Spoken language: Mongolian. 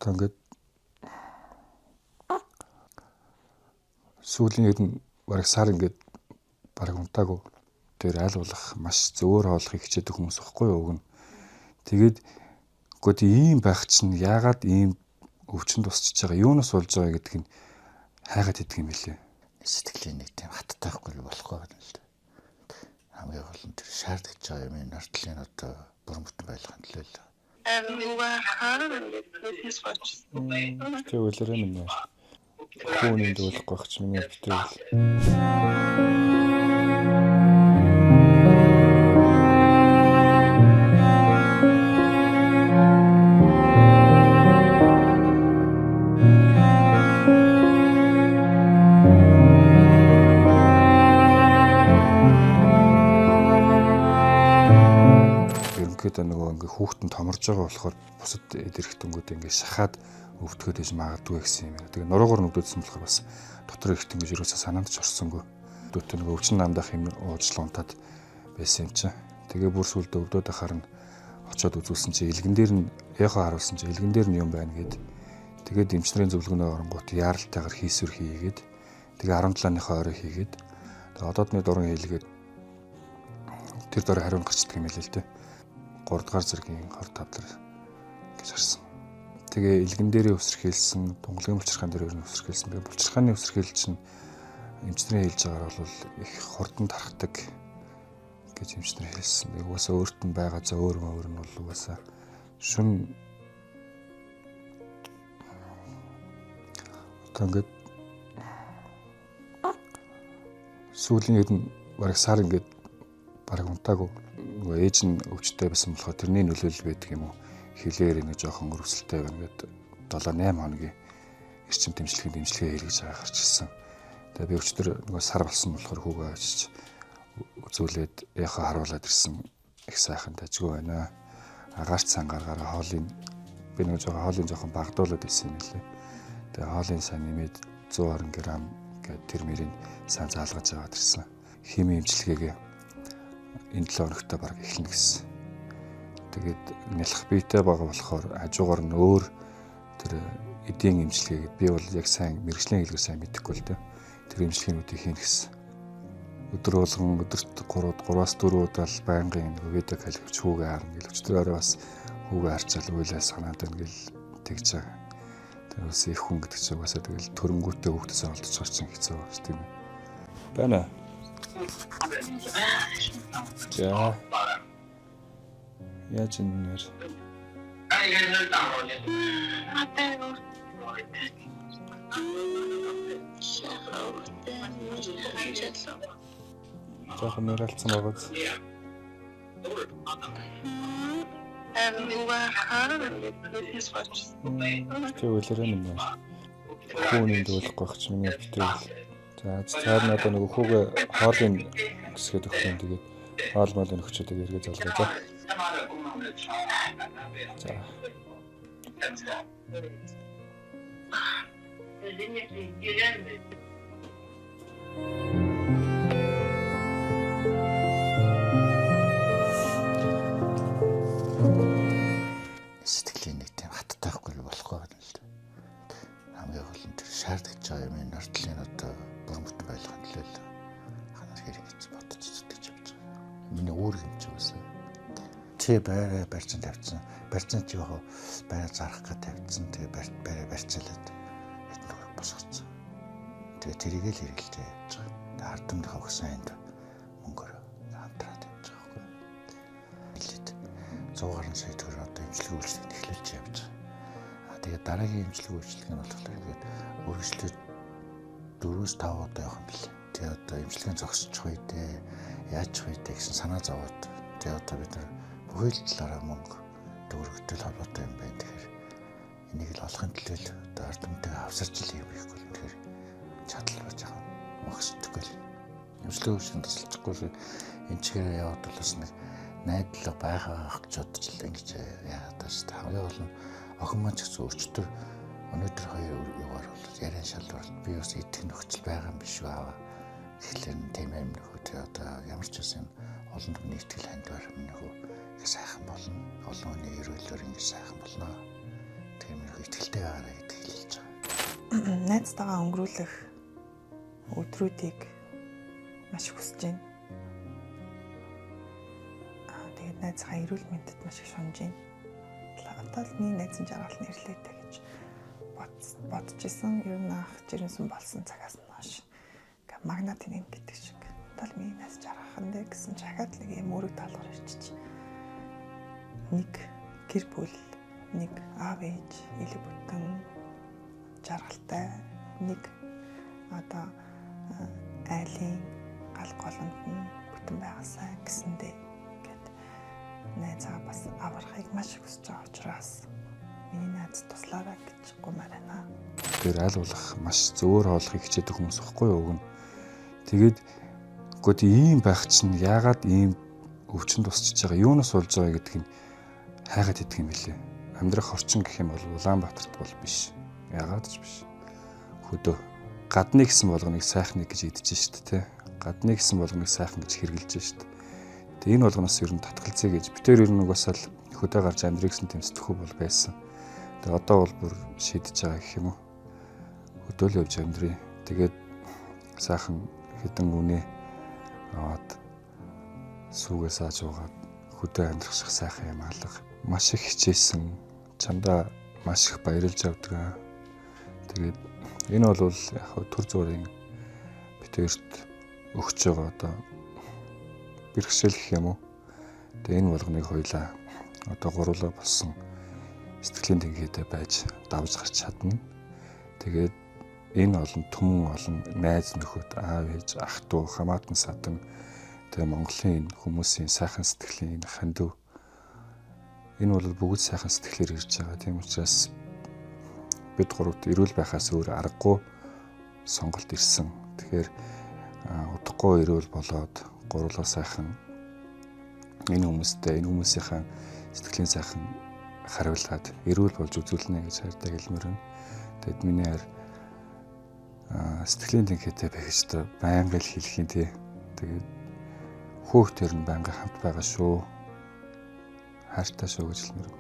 Одоо ингээд сүүлийн хэд нь бараг сар ингээд бараг унтаагүй. Тэр аль болох маш зөөр хооллохыг хичээдэг хүмүүс байхгүй юу уг нь. Тэгээд үгүй тийм ийм байх чинь яагаад ийм өвчин тусчж байгаа, юунаас болж байгаа гэдг нь хайгаад идэх юм билээ. Сэтгэлийн нэг тийм хаттай байхгүй болохгүй байна л да. Хамгийн гол нь тэр шаардлагаж байгаа юм нартлын одоо бүрэн бүтэн байлгахын төлөө л. Тэг үлээрээ минь. Хүүний дуулахгүй байх чи миний битүүл. Ерөнхийдөө нөгөө ингээ хүүхэд нь томорж байгаа болохоор бусад эд эрхтэнгүүд ингээ шахаад өвдөхөд иж магадгүй гэсэн юм. Тэгээ нуруугаар нүдөөдсөн болохоор бас дотор эрхтэн гэж юусаа санаанд ч орсонгүй. Дүүтээ нөгөө өвчин намдах юм уучлал унтаад байсан юм чинь. Тэгээ бүр сүлдө өвдөд ахаар нь очиод үзүүлсэн чи илгэн дээр нь эхо харуулсан чи илгэн дээр нь юм байна гэд. Тэгээд эмчнэрийн зөвлөгөөнөө оронгууд яаралтайгаар хийсвэр хийгээд тэгээ 17-ныхоо орой хийгээд тэгээ одоодны дуран хийлгээд тэр дөрөв хариу гарчдаг юм хэлээ л дээ. 3 дугаар зэргийн хор тавдар гэж харсан. Тэгээ илгэн дээрээ өсөрхийлсэн, тунгалгийн булчирхаан дээр ер нь өсөрхийлсэн. Тэгээ булчирхааны өсөрхийлэл чинь эмчнэрийн хэлж байгаагаар бол их хурдан тархдаг гэж эмчнэр хэлсэн. Тэгээ угаасаа өөрт нь байгаа зөө өөр өөр нь бол угаасаа шүн одоо ингээд сүүлийн хэд нь бараг сар ингээд бараг унтаагүй. Нөгөө ээж нь өвчтэй байсан болохоор тэрний нөлөөлөл байдаг юм уу? Хилээр нэг жоохон өрсөлтэй байна гэд 7 8 хоногийн эрчим дэмжлэгийн дэмжлэгээ хийлгэж байгаа гарч ирсэн. Тэгээ би өчтөр нөгөө сар болсон болохоор хүүгээ очиж үзүүлээд эхо харуулад ирсэн. Их сайхан дажгүй байна. Агаарч сан гаргаараа хоолыг би нөгөө жоохон хоолыг жоохон багадуулаад ирсэн юм лээ. Тэгээ хоолын сан нэмээд 120 г гээд тэр мөрийг сан заалгаж аваад ирсэн. Хими эмчилгээгээ энэ 7 хоногт бараг эхэлнэ гэсэн. Тэгээд нялх биетэй байгаа болохоор хажуугаар нь өөр тэр эдийн эмчилгээгээд би бол яг сайн мэрэгжлийн хэлгээр сайн мэдэхгүй л дээ. Тэр эмчилгээнүүдийг хийнэ гэсэн. Өдөр болгон өдөрт 3-аас 4 удаа л байнгын нэг видео калькулч хүүгээ харна гэл өчтөр орой бас хүүгээ харчаал уйлаа санаад байна гэл тэгж байгаа. Тэр бас их хүн гэдэг чинь угаасаа тэгэл төрөнгүүтээ хүүхдээсээ олдож чинь хэцүү байна шүү дээ. Байна. За. Яаж энэ нэр? Жоохон нэрэлцэн байгааз. Тэг үлээрээ минь. Хүүний дуулахгүй байх чи миний битүүл. За цаар надаа нөгөө хүүгээ хоолыг гисгээд өгөх юм. Тэгээд хоол моол нөхчөөд эргээ залгаа за. За. Сэтгэлийн нэг тийм хаттай байхгүй болохгүй байна л да. Хамгийн гол нь тэр шаардлагаж байгаа юм нартлын одоо бүрэн бүтэн байлгахын төлөө л ханаар хэрэг гэж бодож зүтгэж явж байгаа. Миний үүрэг юм чи үсэн. Чи байраа барьцан тавьсан. Барьцан чи яг байраа зарах гэж тавьсан. Тэгээ байраа барьцаалаад хэд нөхөр босгоцсон. Тэгээ тэрийг л хэрэглэж явж байгаа. Тэгээ ард түмнийхээ өгсөн энд мөнгөөр хамтраад явж байгаа байхгүй. Хэлээд 100 гаруй сая төгрөг одоо эмчилгээ үйлчлэгийг эхлүүлж явж байгаа. Аа тэгээ дараагийн эмчилгээ үйлчлэг нь болохоор ингээд үргэлжлээд 4-5 удаа явах юм билээ. Тэгээ одоо эмчилгээ зогсчих үе дээ, яаж вэ дээ гэсэн санаа зовоод тэгээ одоо бид нар бүхэл талаараа мөнгө төгрөгтэй холбоотой юм байна. Тэгэхээр энийг л олохын төлөө л одоо ард түмтэйгээ авсарч л юм хийхгүй л тэгэхээр чадал байж байгаа мөхсдөггүй л. Эмчилгээ үйлчлэгийн тусалчихгүй л энэ чигээр яваад бол бас нэг найдлага байгаа гэж бодож л ингэж яагаад тааш та хамгийн гол нь охин маань ч гэсэн өчтөр өнөөдөр хоёр югаар бол яриан шалвар би бас идэх нөхцөл байгаа юм биш үү аваа. Тэгэхээр тийм юм нөхөө тэгээ одоо ямар ч байсан олон хүний итгэл хандвар нөхөө их сайхан болно. Олон хүний ерөөлөөр ингэж сайхан болно. Тэгэхээр нөхөө Итгэлтэй байгаарай гэдгийг хэлж байгаа. Найзтайгаа өнгөрүүлэх өдрүүдийг маш их хүсэж байна. Тэгээд найзынхаа эрүүл мэндэд маш их шунж байна. Одоо л миний найз нь жаргал нэрлээ дээ гэж бодож исэн. Ер нь анх жирэмсэн болсон цагаас нь хойш ингээ магнат нэн гэдэг шиг. Одоо л миний найз жаргах нь дээ гэсэн чи ахаад л нэг юм үүрэг даалгавар ирчих. Нэг гэр бүл, нэг аав ээж, элэг бүтэн жаргалтай, нэг одоо айлын гал голонд нь бүтэн байгаасай гэсэндээ ингээд найзаа бас аврахыг маш их хүсэж байгаа учраас миний найз туслаарай гэж гумаар байна. Тэр аль болох маш зөөр хооллохыг хичээдэг хүмүүс ихгүй юу уг нь. Тэгээд үгүй ийм байх чинь яагаад ийм өвчин тусчиж байгаа, юунаас болж байгаа гэдгийг хайгаад идэх юм билээ. Амьдрах орчин гэх юм бол Улаанбаатарт бол биш. Яагаад ч биш. Хөдөө гадны гэсэн болгоныг сайхныг гэж идэж шít те. Гадны гэсэн болгоныг сайхан гэж хэрглэж шít. Тэгээ энэ болгоноос ер нь татгалзъя гэж би тэр ер нь угаасаа л хөдөө гарч амьдрах гэсэн тийм сэтгхүү бол байсан. Тэгээ одоо бол бүр шийдэж байгаа гэх юм уу. Хөдөө л явж амьдрий. Тэгээд сайхан хэдэн үнэ аваад сүүгээ сааж уугаад хөдөө амьдрах шиг сайхан юм алга. Маш их хичээсэн. Чамдаа маш их баярлж авдаг. Тэгээд энэ бол яг төр зүрийн битэрт өгч байгаа одоо бэрхшээл гэх юм уу. Тэгээ энэ болгоныг хоёлаа одоо гурлаа болсон сэтгэлийн тэнхээтэй байж давж гарч чадна. Тэгээд энэ олон түмэн олон найз нөхөд, аав ээж, ах トゥ хамаатан садан тэгээ Монголын энэ хүмүүсийн сайхан сэтгэлийн энэ хандив энэ бол бүгд сайхан сэтгэлээр ирж байгаа. Тийм учраас бид гуравт эрүүл байхаас өөр аргагүй сонголт ирсэн. Тэгэхээр удахгүй эрүүл болоод гурлаа сайхан энэ хүмүүстэй энэ хүмүүсийнхаа сэтгэлийн сайхан хариулаад эрүүл болж үзүүлнэ гэж хайртай хэлмээр байна. Тэгэд миний хайр сэтгэлийн тэнхээтэй байх ёстой. Байнга л хэлэх юм тий. Тэгээд хөөхтөр нь байнга хамт байгаа шүү. Хайртай шүү гэж хэлмээр.